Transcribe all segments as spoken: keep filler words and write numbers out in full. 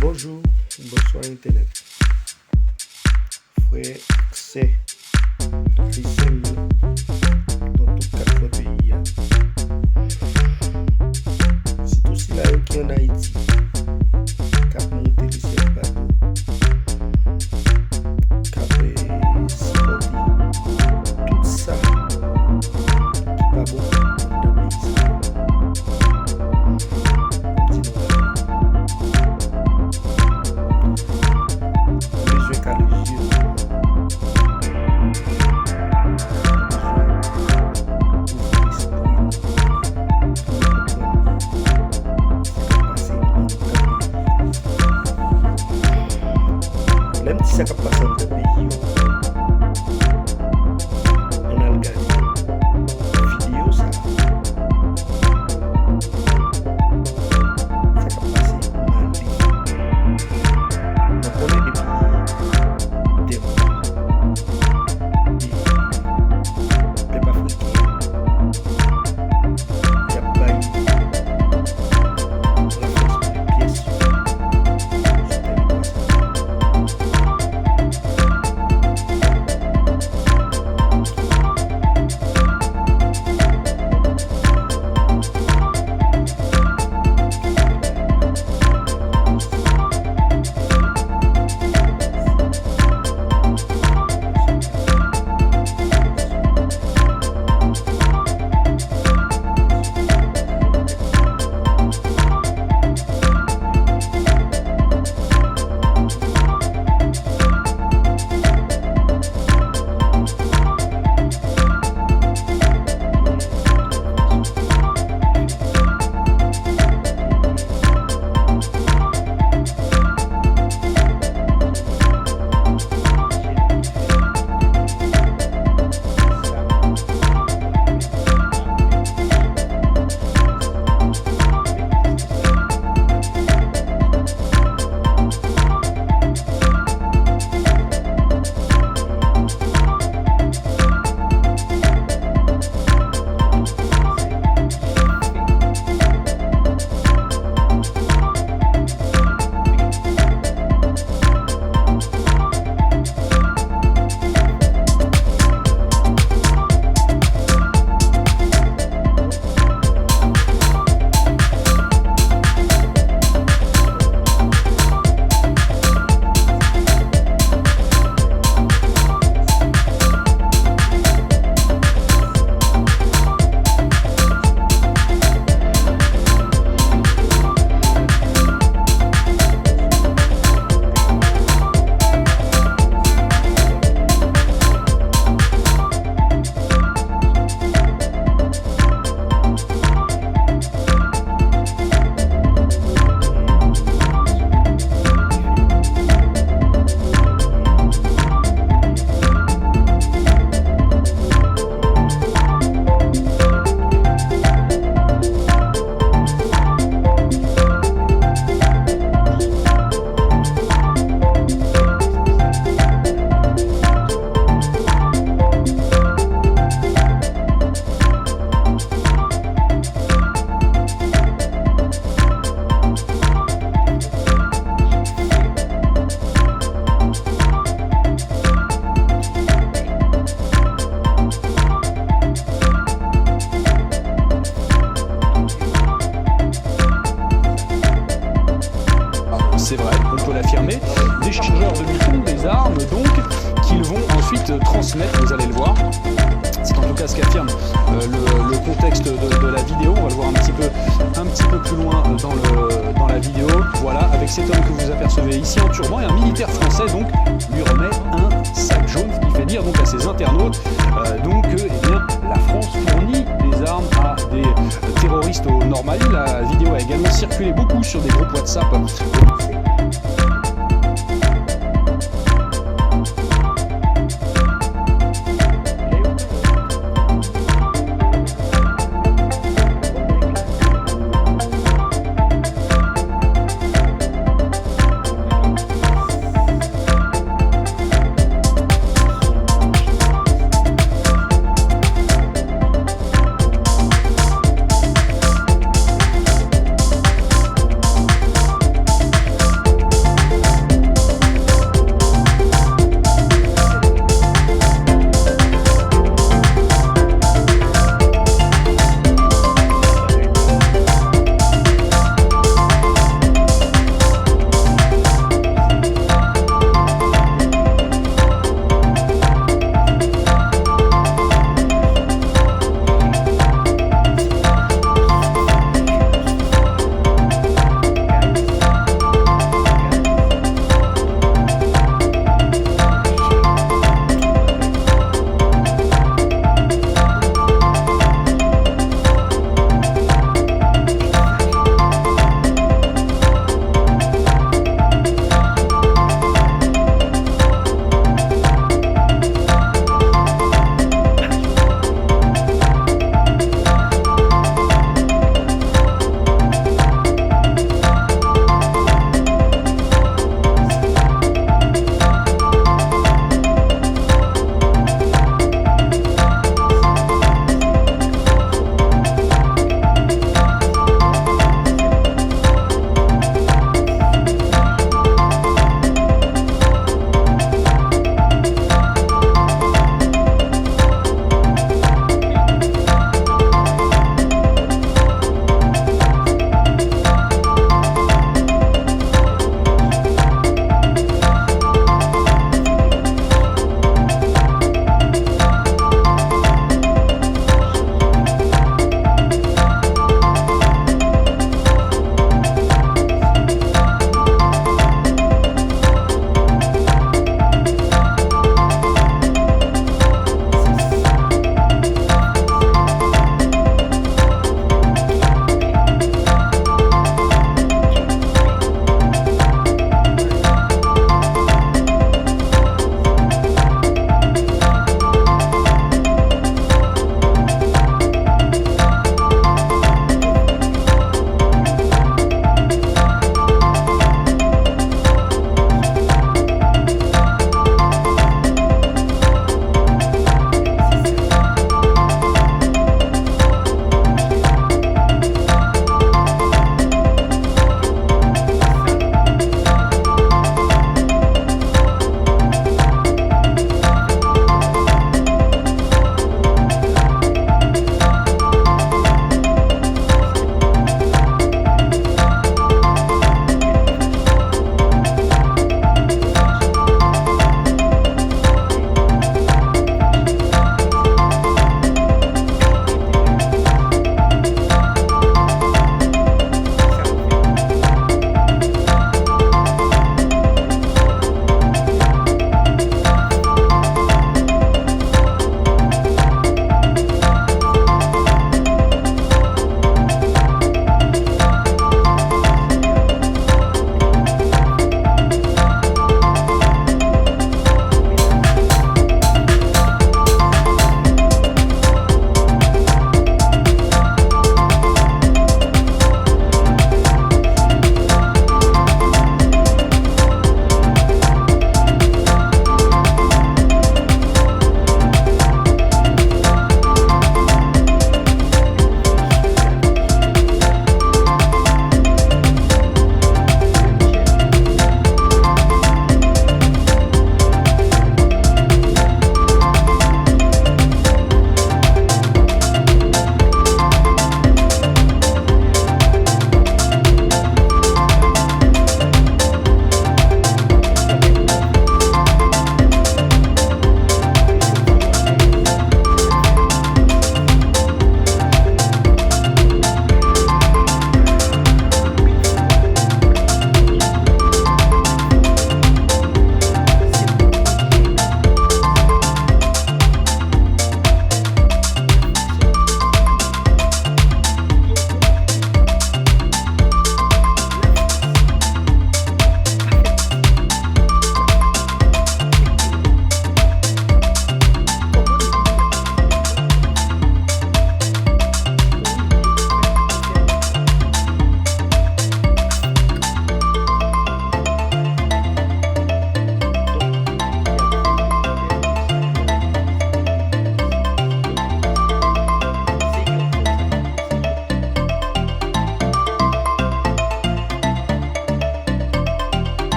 Bonjou, bonswa entènèt. Frè ak sè, ak sè m yo nan tout kat kwen peyi a. Sitou sila yo ki ann Ayiti, k ap monte lesyèl bato, k ap, eh, sipòte tout sa ki pa bon anndan peyi sa. Di nou la. Nou bezwen kale je nou. Nou bezwen ouvri lespri nou pou nou konprann sa k ap pase anndan peyi. Lè m di sa k ap pase anndan peyi yo, ann al gade videyo sa a. Sa k ap pase Mali. Nou konnen depi dè mwa, e pèp afriken an, y ap bay Lafrans pou de pyès yo sou tèritwa sa. C'est vrai, on peut l'affirmer, d'échangeurs de munitions, des armes, donc, qu'ils vont ensuite transmettre, vous allez le voir. C'est en tout cas ce qu'affirme, euh, le, le contexte de, de la vidéo. On va le voir un petit peu, un petit peu plus loin, euh, dans le, dans la vidéo. Voilà, avec cet homme que vous apercevez ici en turban, et un militaire français, donc, lui remet un sac jaune, ce qui fait dire donc à ses internautes, euh, donc, que, eh bien, la France fournit des armes à des, euh, terroristes au Nord Mali. La vidéo a également circulé beaucoup sur des groupes WhatsApp.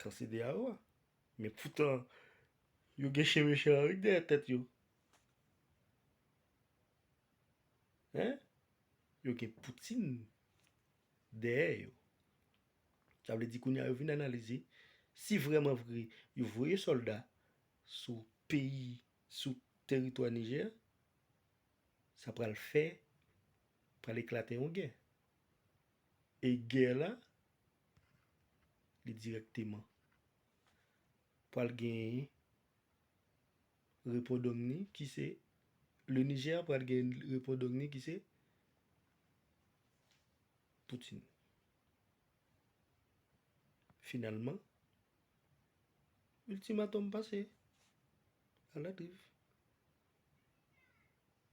tan C D A O a. Men poutan, yo gen chen mechan Henry dèyè tèt yo. Hein? Yo gen Poutine dèyè yo. Sa vle di kounye a yo vin analize si vrèman vre yo voye sòlda sou peyi, sou teritwa Nijè, sa pral fè, pral eklate yon gè. E gè la, li dirèkteman pral gen repondong ni ki se, le Niger pral gen repondong ni ki se Poutine. Finalman, iltimatòm pase aladriv.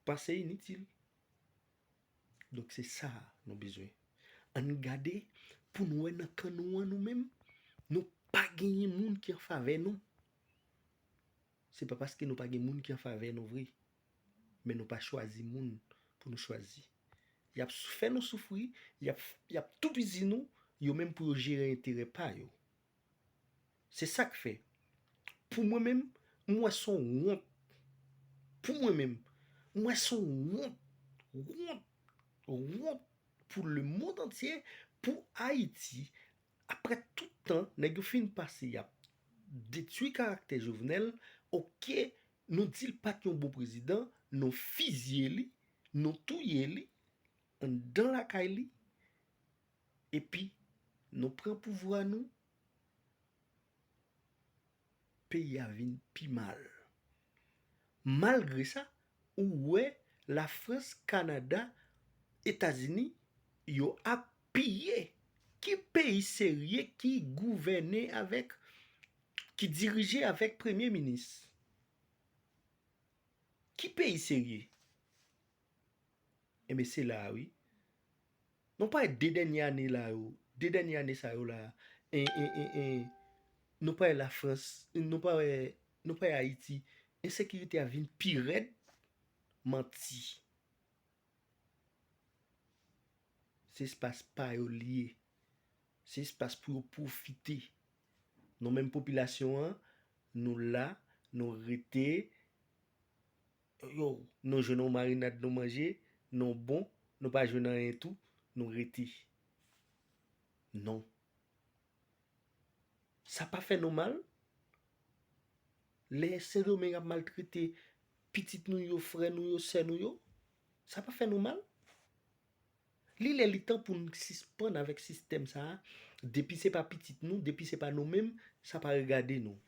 Pase initil. Donk se sa nou bezwen. Ann gade pou n wè nan kan nou an nou menm, nou pa genyen moun ki an favè nou. Se pa paske nou pa gen moun ki an favè nou vre, men nou pa chwazi moun pou nou chwazi. Y ap sou-, fè nou soufri, y ap, y ap toupizi nou, yo menm pou yo jere enterè pa yo. Se sa k fè, pou mwen menm, m wè s on wont. Pou mwen menm, m wè s on wont. Wont. Wont pou lemonn antye, pou Ayiti. Apre tout tan, nèg yo fin pase, y ap detwi karaktè Jovenel. Oke, nou di l pa t yon bon prezidan, nou fizye li, nou touye li, anndan lakay li, epi nou pran pouvwa nou, peyi a vin pi mal. Malgre sa, ou wè Lafrans, Kanada, Etazini, yo ap piye. Ki peyi serye ki gouvène avèk, ki dirije avèk premye minis? Ki peyi serye? Enben, se la a, wi. Nou pa wè de dènye ane la yo, de dènye ane sa yo la, en, en, en, en, nou pa wè Lafrans, nou pa wè, nou pa wè Ayiti, ensekirite a vin pi rèd, manti. Se espas pa yo li ye. Se espas pou yo pwofite. Nou menm popilasyon an, nou la, nou rete, yo, nou jwenn yon marinad nou manje, nou bon, nou pa jwenn anyen tou, nou rete. Non. Sa pa fè nou mal? Lè Sendomeng ap maltrete pitit nou yo, frè nou yo, sè nou yo, sa pa fè nou mal? Li lè li tan pou n sispann avèk sistèm sa a. Depi se pa pitit nou, depi se pa nou menm, sa pa regade nou.